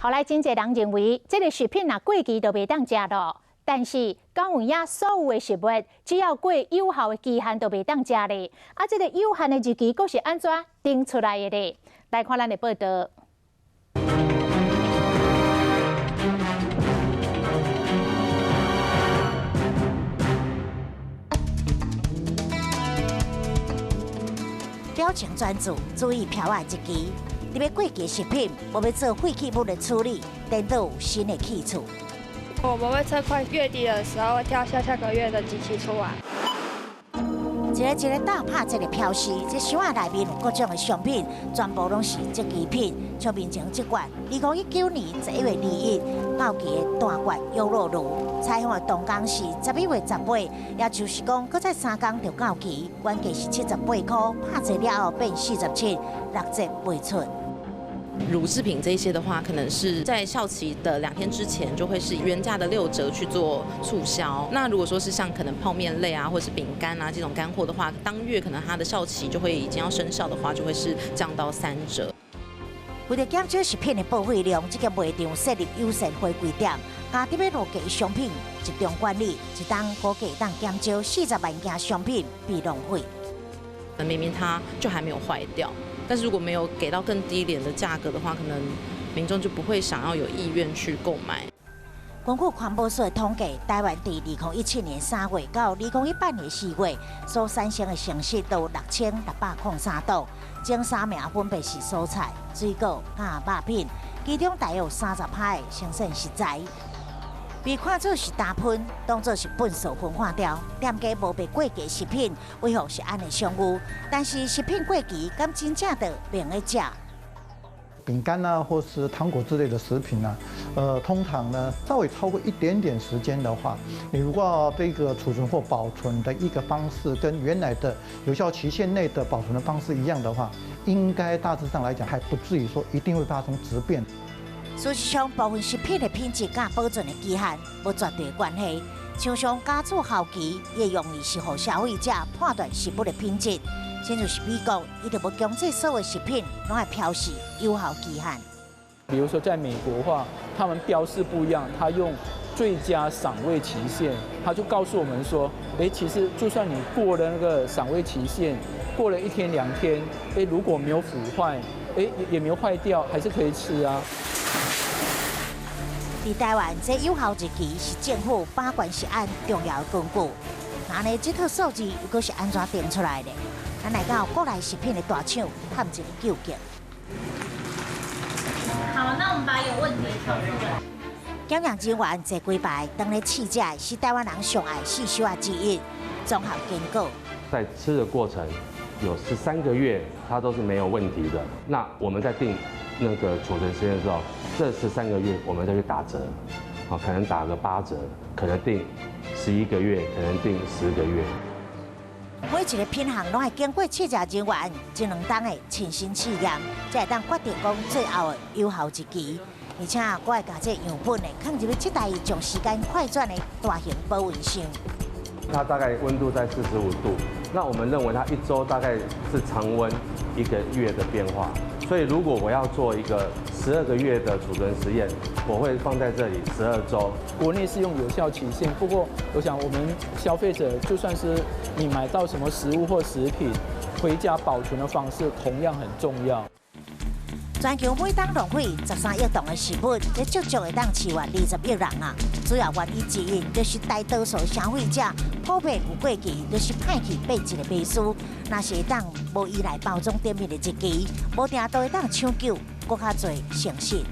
後來真濟人認為，這个食品若過期就袂當食囉。但是，敢有影所有的食物，只要過有效的期限就袂當食咧？啊，這个有限的日期閣是按怎定出來的咧？來看咱的報道。表情專注，注意飄仔日期。特別過期食品，無欲做廢棄物的處理，顛倒有新的去處。我們會測快月底的時候，會跳下下個月的機器出來。一个一个大拍這个標示，這箱仔內面有各種的商品，全部攏是即期品。像面前這罐，2019年11月21到期的大罐優酪乳，採訪的當天是11月18，也就是講，閣再3工就到期，原價是78塊，拍折了後變47，6折賣出。乳製品這些的話，可能是在效期的2天之前，就會是原價的6折去做促銷。那如果說是像可能泡麵類啊，或者是餅乾啊這種乾貨的話，當月可能它的效期就會已經要生效的話，就會是降到3折。為了減少食品的報廢量，這個賣場設立優先回歸點，加佇欲落架商品集中管理，一冬估計會當減少40萬件商品被浪費。明明它就還沒有壞掉。但是如果沒有給到更低廉的價格的話，可能民眾就不會想要有意願去購買。根據環保署的統計，台灣佇2017年3月到2018年4月所產生的剩食都有6603噸，前三名分別是蔬菜、水果佮肉品，其中大約有30%的生鮮食材。被看做是大噴，當作是糞掃焚化掉。店家無賣過期食品，為何是按呢商譽？但是食品過期，敢真正就袂用食？餅乾啊，或是糖果之類的食品呢，通常呢，稍微超過一點點時間的話，你如果這個儲存或保存的一個方式跟原來的有效期限內的保存的方式一樣的話，應該大致上來講，還不至於說一定會發生質變。事實上，部分食品的品質佮保存的期限無絕對關係。像上加注效期，伊的用意是予消費者判斷食物的品質。親像是美國，伊就無強制所有食品攏愛標示有效期限。比如說，在美國的話，他們標示不一樣，他用最佳賞味期限，他就告訴我們說，其實就算你過了那個賞味期限，過了一天兩天，如果沒有腐壞，也沒有壞掉，還是可以吃啊。佇台灣，這有效日期是政府把關食安重要的工具。那呢，這套數字又閣是按怎定出來的？咱來到國內食品的大廠探一個究竟。好，那我們把有問題挑出來。檢驗人員坐幾排，當咧試食的是台灣人上愛四小仔之一，綜合堅果。在吃的過程有13個月，它都是沒有問題的。那我們在定那個儲存時間的時候，這十三個月我們再去打折，可能打個8折，可能定11個月，可能定10個月。每一個品項攏愛經過試食人員一兩冬的親身試驗，才會當決定講最後的有效日期。而且，閣愛共這樣本的放入去這台將時間快轉的大型保溫箱。它大概溫度在45度，那我們認為它一周大概是常溫一個月的變化。所以如果我要做一個12個月的儲存實驗，我會放在這裡12週。國內是用有效期限，不過我想我們消費者就算是你買到什麼食物或食品，回家保存的方式同樣很重要。全球每冬浪費13億噸的食物，這足足會當飼活20億人啊！主要原因之一就是大多數消費者普遍有過期，就是歹去變質的迷思。若是會當無依賴包裝頂面的日期，無定都會當搶救閣較濟誠實。